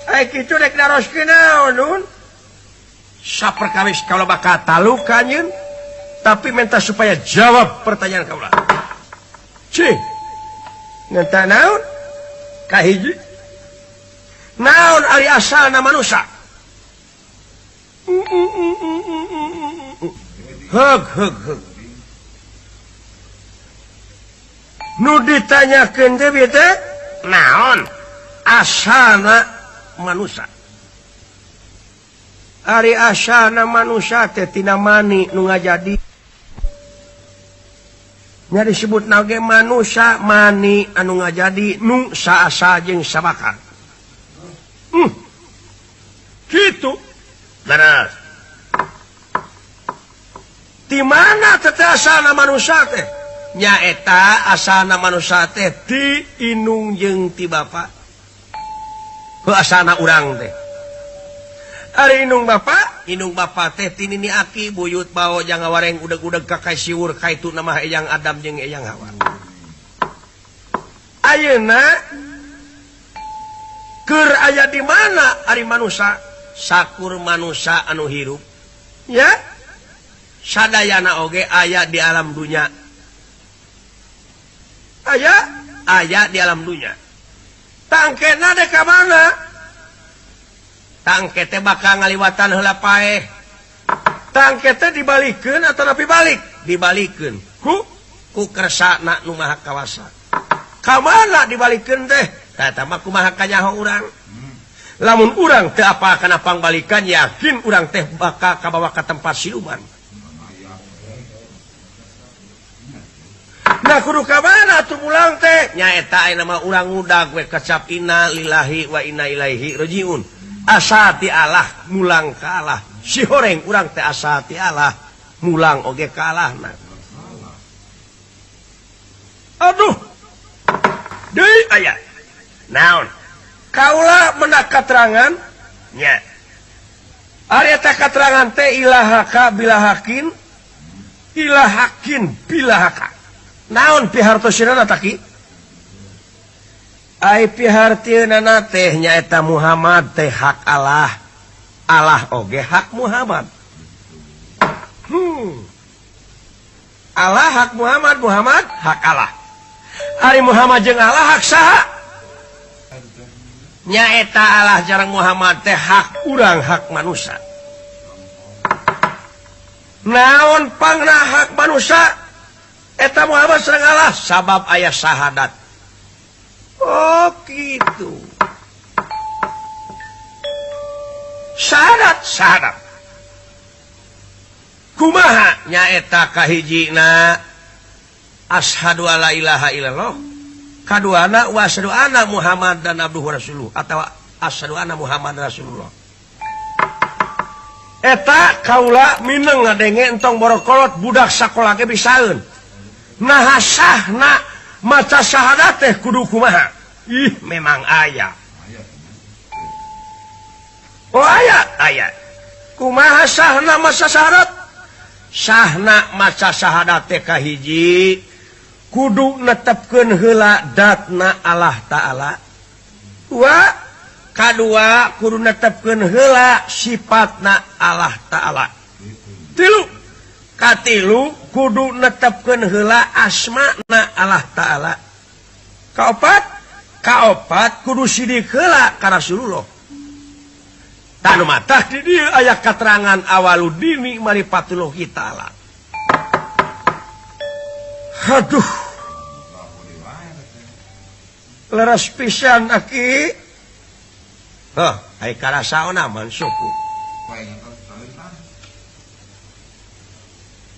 Ai kitu rek naroskeun naon nun? Saperkawis kaula bakal taluk ka anjeun tapi minta supaya jawab pertanyaan kaula. Cih. Ngenta naon? Kahiji. Naon ari asalna manusa? Heg heg heg. Nu ditanyakeun teh bieu teh naon asalna manusa? Ari asalna manusa teh tina mani nu ngajadi. Nya disebutna ge manusa mani anu ngajadi nu saasa jeung sabakar. Kitu. Beres. Di mana teh asalna manusa teh? Nyaeta asalna manusa teh ti inung jeung ti bapa. Heuh asalna urang teh. Ari inung bapa teh ti nini aki buyut bao jang ngawareng udeg-udeg ka siwur kaitu nama Eyang Adam jeung Eyang Hawa. Ayeuna keur aya di mana ari manusa? Sakur manusa anu hirup ya sadayana oge aya di alam dunya, aya di alam dunya. Tangkena dek ka mana? Tangke teh bakal ngaliwatan heula paeh. Tangke teh dibalikeun atau napi balik? Dibalikeun ku kersana nu maha kawasa. Ka mana dibalikeun teh? Eta mah kumaha kanyaho urang. Lamun urang teu apa kana pangbalikan, yakin urang teh bakal kabawa ka tempat siluman. Nah kudu ka mana atuh pulang teh? Nyaeta aya nama urang udag we kecap inna lillahi wa inna ilaihi rajiun. Asa ti Allah mulang ka Allah. Si horeng urang teh asa ti Allah mulang oge ka Allahna. Aduh. Deui aya. Naon? Kaula menak katerangan nya. Ari eta katerangan teh ilahaka bilahakin ilahakin bilahaka. Naon pihartosieunana taki? Ai pihartieunana teh nyaeta Muhammad teh hak Allah. Allah oge hak Muhammad. Allah hak Muhammad, Muhammad hak Allah. Ari Muhammad jeung Allah hak saha? Nyaeta Allah jarang Muhammad teh hak urang, hak manusia. Naon pangna hak manusia? Eta Muhammad sareng Allah sabab aya syahadat. Oh gitu. Syahadat, syahadat. Kumaha nyaeta kahijina asyhadu alla ilaha illallah, kaduana wa asyhadu anna Muhammadan abduhu rasuluh atawa asyhadu anna Muhammadan rasulullah. Eta kaula mineng ngadenge entong borokolot budak sakola ge bisaeun. Nah sahna maca syahadat teh kudu kumaha? Ih memang aya. Oh aya, aya. Kumaha sahna maca syahadat? Sahna maca syahadat teh kahiji kudu netepkeun heula datna Allah Ta'ala. Dua, kadua kudu netepkeun heula sifatna Allah Ta'ala. Tilu, katilu kudu netepkeun heula asmana Allah Ta'ala. Kaopat, kaopat kudu sidik heula ka Rasulullah. Tanu matah di dieu aya katerangan awaludini maripatullahi ta'ala. Aduh. Leres pisan aki. Hah, ai karasaona man suku.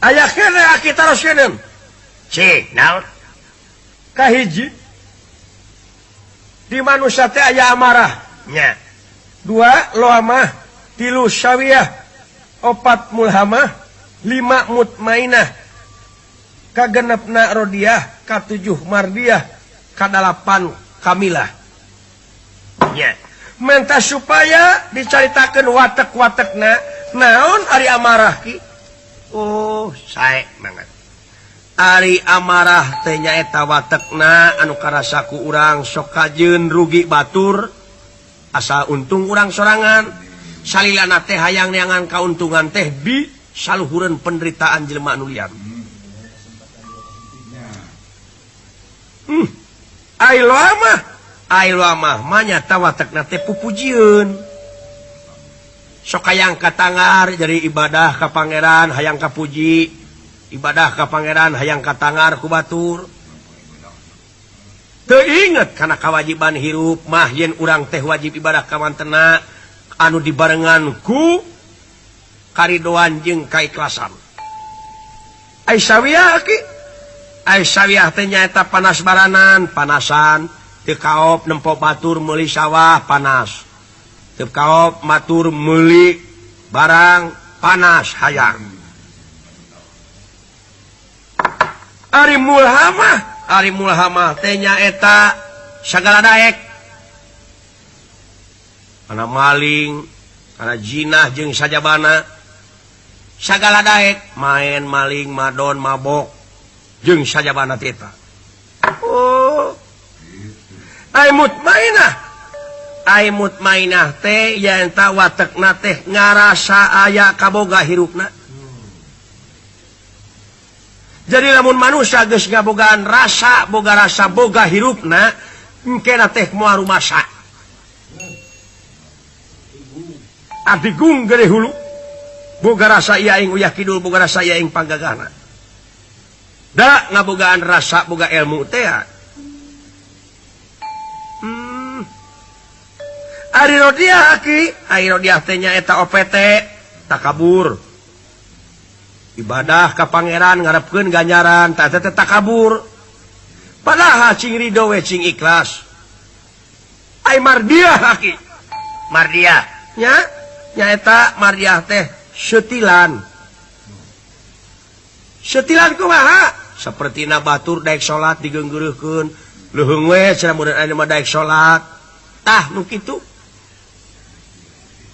Aya keneh aki taroskeun. Cik, naon? Kahiji di manusia teh aya amarah nya. Dua loamah, tilu syawiyah, opat mulhamah, lima mutmainah, kagenepna rodiah, katujuh mardiah, kadalapan kamilah. Ya. Menta supaya dicaritakeun watek-watekna, naon ari amarah ki? Oh, sae banget. Ari amarah teh nyaeta watekna anu karasa ku urang sok kajeun rugi batur. Asal untung urang sorangan salilana teh hayang neangan kauntungan teh di saluhureun penderitaan jelema anu liar. Ai loamah mah nyata watekna teh pupujieun. Sok hayang katangar jadi ibadah ka pangeran hayang kapuji, ibadah ka pangeran hayang katangar ku batur. Teu inget kana kawajiban hirup mah yen urang teh wajib ibadah ka mantena anu dibarengan ku karidoan jeung kaikhlasan. Ai sawiyah ki, ai sawiyah teh nyaeta panas baranan, panasan, teu kaop nempo batur meuli sawah panas. Teu kaop matur meuli barang panas hayang. Ari mulhamah, ari mulhamah teh nyaeta sagala daek. Kana maling, kana jinah jeung sajabana. Sagala daek, main maling, madon, mabok jeung sajabana teh eta. Oh. Ai mutmainah. Ai mutmainah teh nyaeta watekna teh ngarasa aya kaboga hirupna. Jadi lamun manusia geus ngabogaan rasa, boga rasa boga hirupna, engkena teh moal rumasa. Adigung gede hulu, boga rasa ieu aing uyah kidul, boga rasa ieu aing panggagahna. Da ngabogaan rasa boga ilmu teh. Ari rodiah aki, ari rodiah teh nyaeta OPT, takabur. Ibadah ka pangeran ngarepkeun ganjaran tah teh takabur. Padahal cing ridho we cing ikhlas. Ai mardiah aki. Mardiah nya nyaeta mardiah teh setilan. Setilan kumaha? Sapertina batur daek salat digeunggeureuhkeun, Luhung we cenah mun aya mah daek salat. Tah nu kitu.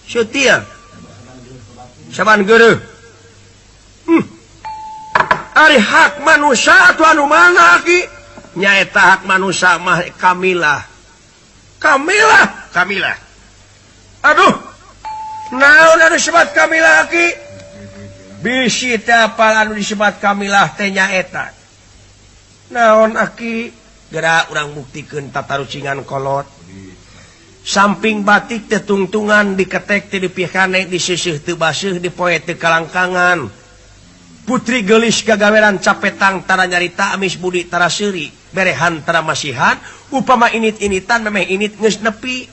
Sutil. Saban geureuh. Ari hak manusia atuh anu mana ki? Nyaeta hak manusia mah kamilah. Kamilah, kamilah. Aduh. Naon anu disebut kamilah ki? Bisi teh apal anu disebut kamilah teh nyaeta. Naon aki? Geura urang buktikeun tatarucingan kolot. Samping batik teh tungtungan diketek teh dipihane diseuseut teu baseuh dipoe teu kalangkangan. Putri geulis gagaweran capetang tara nyarita amis budi tara seuri berehan tara masihan upama init-initan memeh init geus nepi.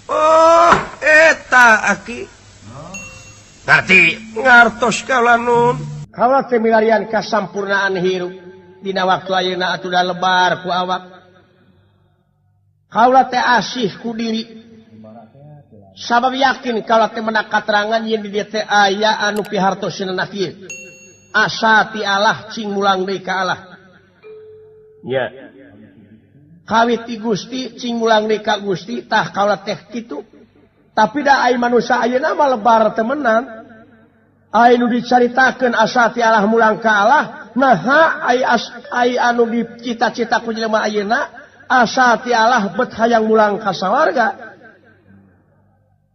Oh eta aki. Ngarti ngartos kaula nun. Kaula teh milarian kasampurnaan hirup dina waktu ayeuna atuh da lebar ku awak. Kaula teh asih ku diri. Sabab yakin kaula teh menak katerangan yen di dieu teh aya anu pihartosna kieu. Asa ti Allah cing mulang deui ka Allah. Nya. Kawit ti Gusti cing mulang deui ka Gusti tah kaula teh kitu. Tapi da ai manusia ayeuna mah lebar temenan. Ai nu dicaritakeun asa ti Allah mulang ka Allah, naha ai ai anu dicita-cita ku jelema ayeuna asa ti Allah bet hayang mulang ka sawarga.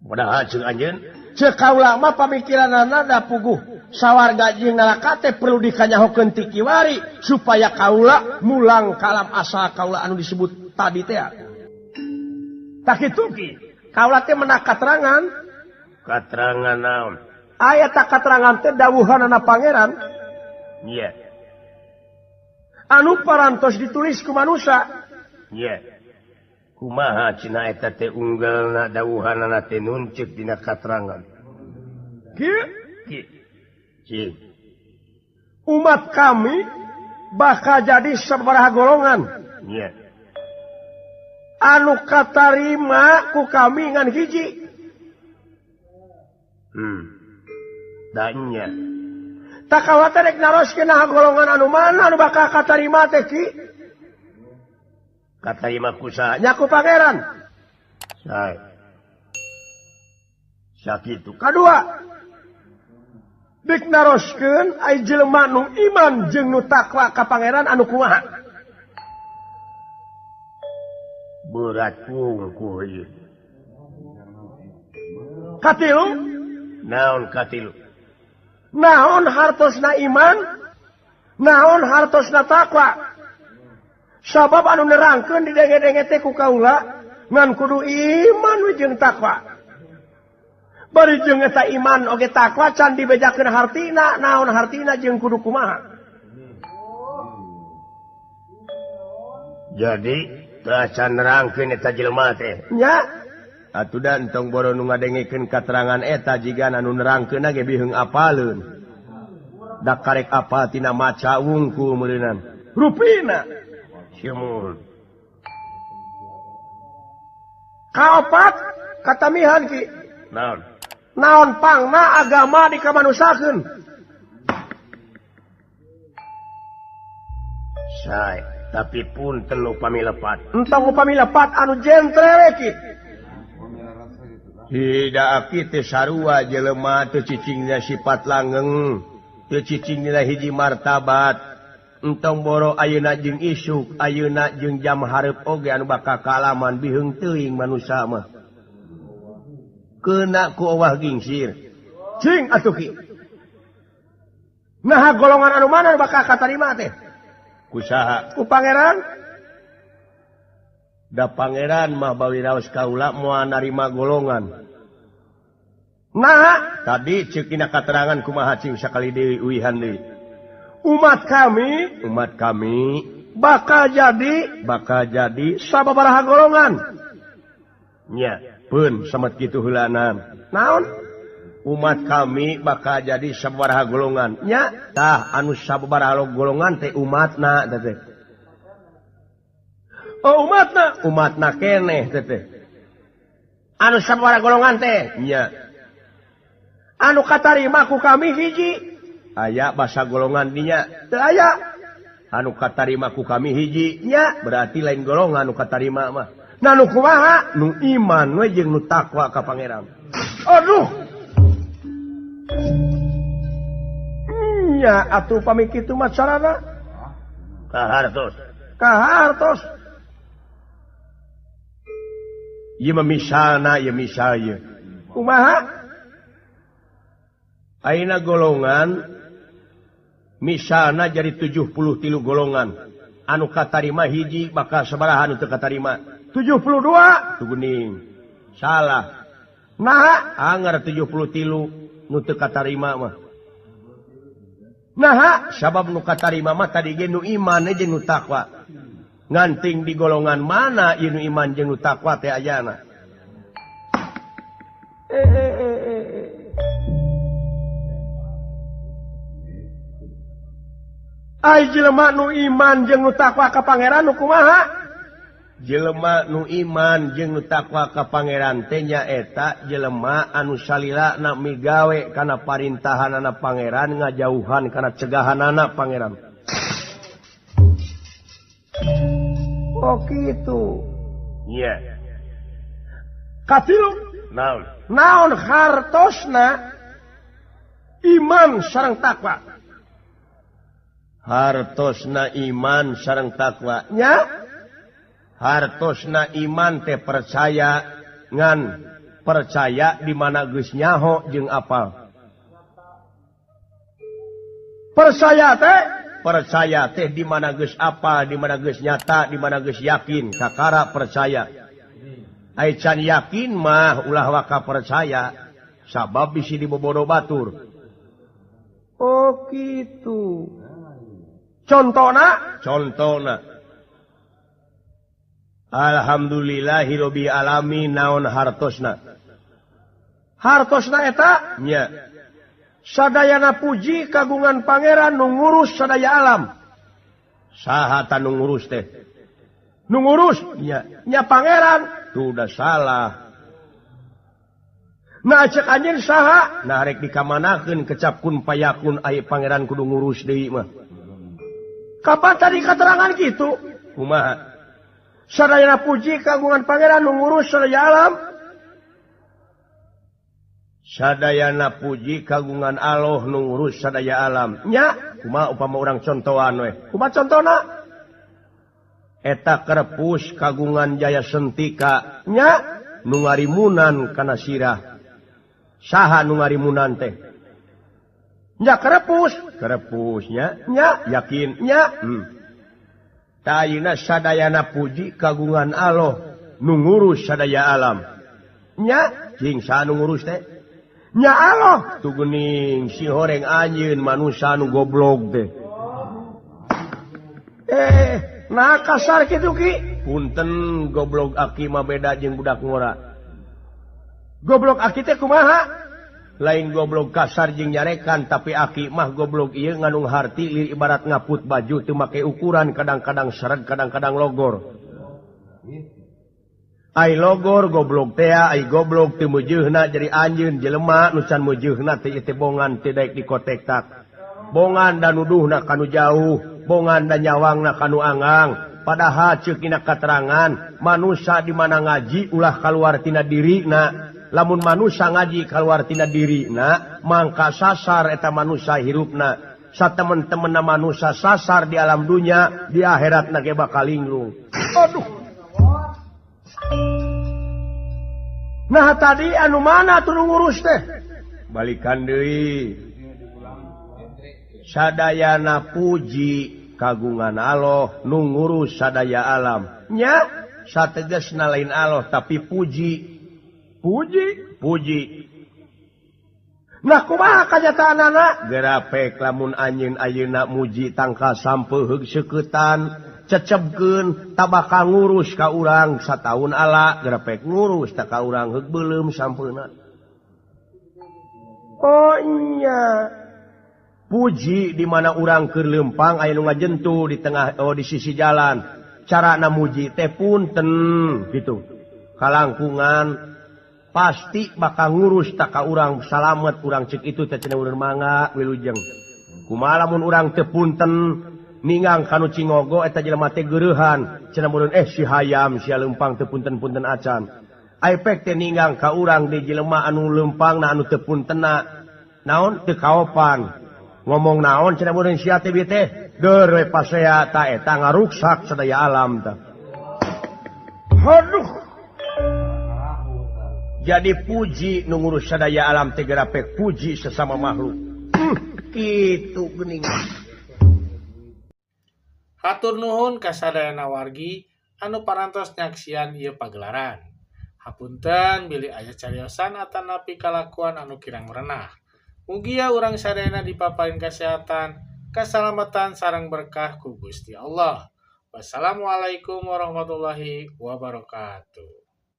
Padahal jeung anjeun ceuk kaula mah pamikiranana da puguh sawarga jeung neraka teh perlu dikanyahokeun ti kiwari supaya kaula mulang ka alam asal kaula anu disebut tadi teh. Tah kitu ki kaula teh menak katerangan. Katerangan naon? Aya tak katerangan teh dawuhanana pangeran. Nya. Anu parantos ditulis ku manusa. Nya. Kumaha cenah eta teh unggalna dawuhanana teh nunceuk dina katerangan. Kieu ki. Umat kami bakal jadi sabaraha golongan. Nya. Anu katarima ku kami ngan hiji. Da nya. Tak kawate rek naroskeun naha golongan anu mana anu bakal katarima teh ki? Katarima ku saha? Nya ku pangeran. Sae. Sakitu. Kadua. Dek naroskeun ai jelema nu iman jeung nu takwa ka pangeran anu kumaha? Berat wungkul ieu. Katilu? Naon katilu? Naon hartosna iman? Naon hartosna takwa? Sabab anu nerangkeun didenge-denge teh ku kaula ngan kudu iman we jeung takwa. Bari jeung eta iman oge takwa can dibejakeun hartina, naon hartina jeung kudu kumaha. Jadi teu can nerangkeun eta jelema teh. Nya. Atuh da entong boro nu ngadengekeun katerangan eta jiga anu nerangkeunna ge biheung apaleun. Da karek apal tina maca wungkul meureunan. Rupina Simun. Kaopat katamihan ki. Naon? Naon pangna agama dikamanusakeun? Sae, tapi punten upami lepat. Entong upami lepat anu jentre we ki. Tidak aki teh sarua jelema teu cicingna sifat langgeng, teu cicingna hiji martabat. Entong boro ayeuna jeung isuk, ayeuna jeung jam hareup oge anu bakal kaalaman biheung teuing manusa mah. Keuna ku owah gingsir. Cing atuh ki. Naha golongan anu mana bakal katarima teh? Ku saha? Ku pangeran. Da pangeran mah bawiraos kaula moal narima golongan. Nah, tadi ceuk dina katerangan kumaha cing sakali deui uihan deui. Umat kami bakal jadi sababaraha golongan. Nya, pun samet kitu heulanan. Naon? Umat kami bakal jadi sababaraha golongan. Nya, tah anu sababaraha golongan teh umatna teh. Oh umatna, umatna keneh teh. Anu sababaraha golongan teh nya. Anu katarima ku kami hiji. Aya basa golongan dinya teu aya. Anu katarima ku kami hiji nya berarti lain golongan anu katarima mah. Nah nu kumaha? Nu iman we jeung nu takwa ka Pangeran. Aduh. Nya atuh pami kitu mah carana. Kahartos. Kahartos. Ieu mah misalna ieu misal ieu. Kumaha? Ayeuna golongan misalna jadi 73 golongan anu katarima hiji bakal sabaraha anu teu katarima 72 tuh geuning salah nah anger 73 nu teu katarima mah nah sabab nu katarima mah tadi ge nu iman jeung nu takwa nganting di golongan mana ieu nu iman jeung nu takwa teh ayana Ai jelema nu iman jeung nu takwa ka Pangeran nu kumaha? Jelema nu iman jeung nu takwa ka Pangeran teh nyaeta jelema anu salilana migawe kana parintahanana Pangeran ngajauhan kana cegahanana Pangeran. Oh kitu. Nya. Katilu naon? Naon hartosna iman sareng takwa? Hartosna iman sareng takwa nya hartosna iman teh percaya ngan percaya di mana geus nyaho jeung apal percaya teh di mana geus apal di mana geus nyata di mana geus yakin kakara percaya ai can yakin mah ulah waka percaya sabab bisi dibobodo batur. Oh kitu. Contona, contona. Alhamdulillahirabbil alamin naon hartosna. Hartosna eta nya. Sadayana puji kagungan Pangeran nu ngurus sadaya alam. Saha ta nu ngurus teh? Nu ngurus nya, nya Pangeran. Tuh udah salah. Nah cek anjeun saha? Nah rek dikamanakeun kecap kun payakun ai Pangeran kudu ngurus deui mah. Kapan tadi keterangan gitu? Kumaha? Sadayana puji kagungan Pangeran nu ngurus sadaya alam. Sadayana puji kagungan Allah nu ngurus sadaya alam. Nya, kumaha upama urang contohan we? Kumaha contona? Eta kerepus kagungan Jaya Sentika. Nya, nu ngarimunan kana sirah. Saha nu ngarimunan teh? Nya kerepus, kerepusnya, nya yakin, nya. Tayina sadayana puji kagungan Allah nu ngurus sadaya alam. Nya, jeung saha nu ngurus teh? Nya Allah. Tuh geuning si horeng anjeun manusa nu goblok teh. Nah kasar kitu ki. Punten goblok aki mah beda jeung budak ngora. Goblok aki teh kumaha? Lain goblok kasar jeung nyarekan tapi aki mah goblok ieu ngandung harti lir ibarat ngaput baju teu make ukuran kadang-kadang sereg kadang-kadang logor. Ai logor goblok teh ai goblok teu meujeuna jadi anjeun jelema nu can meujeuna teh ieu teh bongan teu daek dikotektak. Bongan da nuduhna kanu jauh, bongan da nyawangna kanu angang. Padahal ceuk dina katerangan manusa di mana ngaji ulah kaluar tina dirina. Lamun manusia ngaji keluar tina dirina mangka sasar eta manusia hirupna satemen-temenna manusia sasar di alam dunia di akhirat na ge bakal linglung. Aduh. Nah tadi anu mana tuh ngurus teh? Balikan deui. Sadayana puji kagungan Allah nu ngurus sadaya alam. Nya sategasna lain Allah tapi puji. Puji, puji. Nah kumaha kanyataanana? Gerapek lamun anjeun ayeuna muji tangkal sampeu heug seuketan, cecebkeun tabakal ngurus ka urang sataun ala, gerapek ngurus ta ka urang heug beuleum sampeuna. Oh nya. Puji di mana urang keur leumpang aya nu ngajentu di tengah oh di sisi jalan. Carana muji teh punten gitu. Kalangkungan pasti bakal ngurus tak ka urang salamet urang cek itu teh cenah urang mangga wilujeng. Kumaha lamun urang teu punten Ninggang kanu cingogo eta jelema teh geureuhan cenah meureun si hayam sia leumpang teu punten-punten acan. Aipek teh ninggang ka urang di jelema anu leumpangna anu teu puntena naon teu kaopan. Ngomong naon cenah meureun sia teh bieu teh deur we pasea ta eta ngaruksak sadaya alam tah. Aduh. Jadi puji nu ngurus sadaya alam teh gerapek puji sesama makhluk. Kitu geuning. Hatur nuhun kasadayana wargi anu parantos nyaksian ieu pagelaran. Hapunten bilih aya cariosan atanapi kalakuan anu kirang merenah. Mugia urang sadayana dipaparin kesehatan, keselamatan sareng berkah ku Gusti Allah. Wassalamualaikum warahmatullahi wabarakatuh.